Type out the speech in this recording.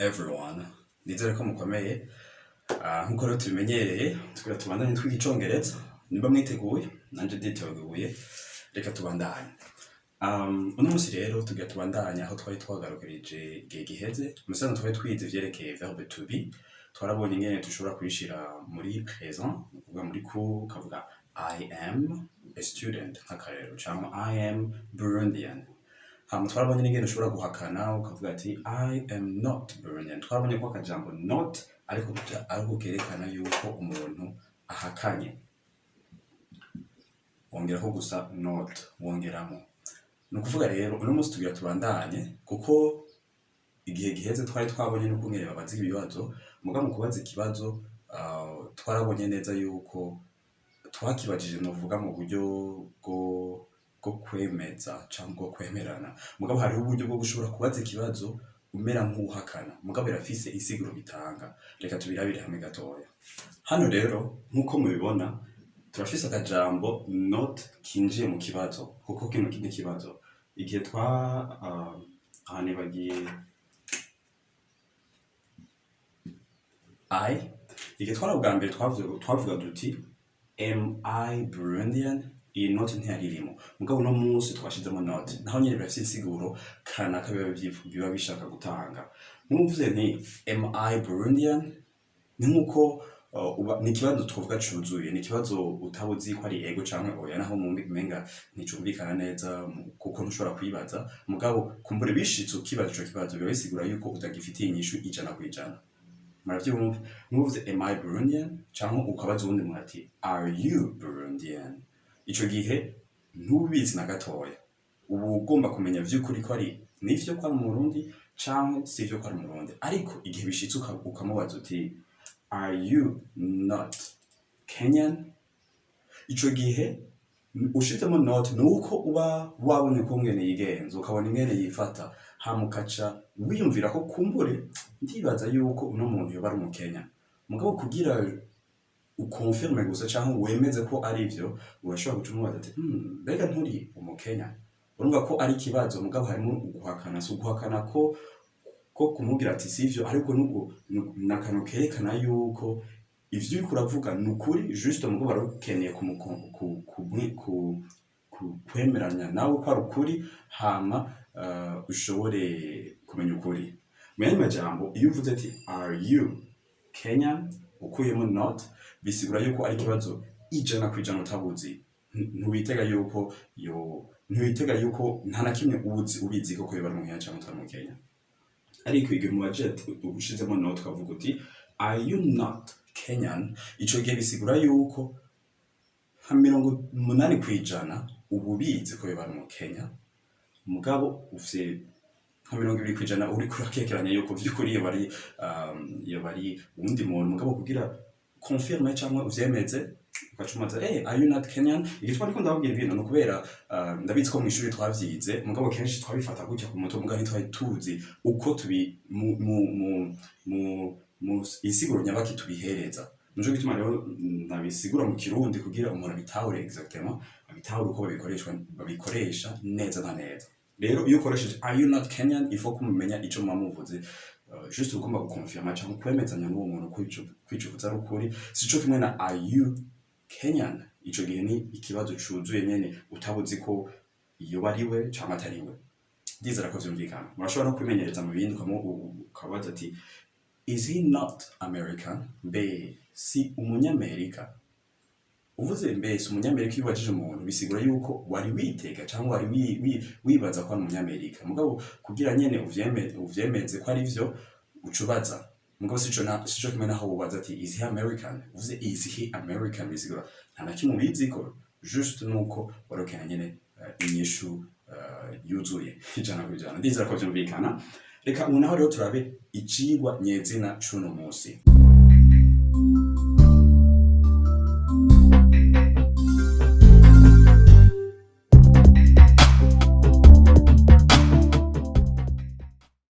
Everyone, nizere ko mukomeye. Nkuko rero tubimenyereye, tugira tubandanye twiga icongereza. Nimba mwiteguye, nanje nditeguye, reka tubandanye. Uno musi rero tugira tubandanye aho twari twagarukirije igihe giheze. Musanzwe twari twize ivyerekeye verbe to be. Twarabonye ingene dushobora kuyishira muri présent, ni ukuvuga muri cours ukavuga "I am a student" nk'akarorero, canke "I am Burundian". Hama twarabonye n'ingene ushobora guhakana, ukavuga ati "I am not Burundian". Twarabonye ko akajambo not ariko kerekana yuko umuntu ahakanye. Wongerako gusa not, wongeramo. Ni ukuvuga rero uno musi tugira tubandanye, kuko igihe giheze twari twabonye n'ukungene babaza ibibazo. Muga mu kubaza ikibazo, twarabonye neza yuko twakibajije, novuga, mu buryo bwo kwemeza canke bwo kwemerana. Mugabo hariho uburyo bwo gushobora kubaza ikibazo umera nk'uwuhakana, mugabo birafise insiguro bitanga. Reka tubirabire hamwe gatoya. Hano rero, nk'uko mubibona, turafise akajambo not kinjiye mu kibazo, kuko kino ni ikibazo. Igihe twa aha nibagiye I, igihe twari ubwa mbere twavuga duti "Am I Burundian?" Iyi not ntiyari irimo, mugabo uno munsi twashizemo not. Naho nyene birafise insiguro kanaka biba bishaka gutanga. Nk'uvuze nti "Am I Burundian?", ni nkuko ni ikibazo twovuga cuzuye, ni ikibazo utaba uzi ko ari ego canke oya, naho umenga nticumvikana neza, kuko ntushobora kwibaza. Mugabo kumbure bishitse ukibaza ico kibazo, biba bisigura yuko utagifitiye inyishu 100%. Muravyumva? Nk'uvuze "Am I Burundian?", canke ukabaza uwundi muntu ati "Are you Burundian?", ico gihe ntubizi na gatoya, uba ugomba kumenya vy'ukuri ko ari nivyo ko ari Umurundi canke sivyo ko ari Umurundi. Ariko igihe bishitse ukamubaza uti "Are you not Kenyan?", ico gihe ushizemo not, nuko uba wabonye ko ngene yigenza, ukabona ingene yifata, hama ukaca wiyumvira ko kumbure ndibaza yuko uno muntu yoba ari Umukenya. Mugabo kugira ukonfirme gusa canke wemeze ko ari vyo, urashobora guca umubaza ati "Mbega nturi Umukenya?" Urumva ko ari ikibazo, mugabo harimo uguhakana. Si uguhakana ko kumubwira ati sivyo, ariko nuko ni akantu kerekana yuko ivyo uriko uravuga ni ukuri, juste mugabo wari ukeneye kwemeranya nawe ko ari ukuri, hama ushobore kumenya ukuri. Mu yandi majambo, iyo uvuze ati "Are you Kenyan?", ukuyemo not, bisigura yuko ari ikibazo 100% utabuzi. Ntiwitega yuko yo, ntiwitega yuko nta na kimwe uzi ubizi koko yoba ari Umukenya canke utari Umukenya. Ariko igihe umubajije ati, ushizemo not, ukavuga uti "Are you not Kenyan?", ico gihe bisigura yuko nka 80% uba ubizi ko yoba ari Umukenya, mugabo ufise nka 20% uriko urakekeranya yuko vy'ukuri yoba ari uwundi muntu. Mugabo kugira confirme cyangwa uvyemeze, ugaca umubaza "Are you not Kenyan?" Igituma ndiko ndababwira ibintu ni ukubera ndabizi ko mw'ishuri twavyize, mugabo kenshi twabifata gutya ku mutwe, mugabo ntitwari tuzi uko tubi mu insiguro nyabaki tubihereza. Nico gituma rero nabisigura mu Kirundi, kugira umuntu abitahure exactement, abitahure uko babikoresha neza na neza. Rero iyo ukoresheje "Are you not Kenyan?", il faut kumenya ico muba muvuze. Juste ugomba gukonfirma cyangwa kwemezanya n'uwo muntu ko ico uvuze ari ukuri. Sico kimwe na "Are you Kenyan?". Ico gihe ni ikibazo cuzuye nyene, utabuzi ko yoba ari we canke atari we. Ndizera ko vyumvikana. Murashobora no kwimenyereza mu bindi, ukabaza ati "Is he not American?" Mbe si Umunyamerika? Uvuze mbe si Umunyamerika, iyo ubajije umuntu, bisigura yuko wari witega cyangwa wari wibaza ko ari Umunyamerika. Mugabo kugira nyene uvyemeze ko ari vyo, uca ubaza. Mugabo sico kimwe naho ubaza ati "Is he American?" Uvuze "Is he American?", bisigura nta na kimwe ubiziko, juste nuko wari ukeneye nyene inyishu yuzuye 100%. Ndizera ko vyumvikana. Reka ubu naho rero turabe icigwa nyezina c'uno musi.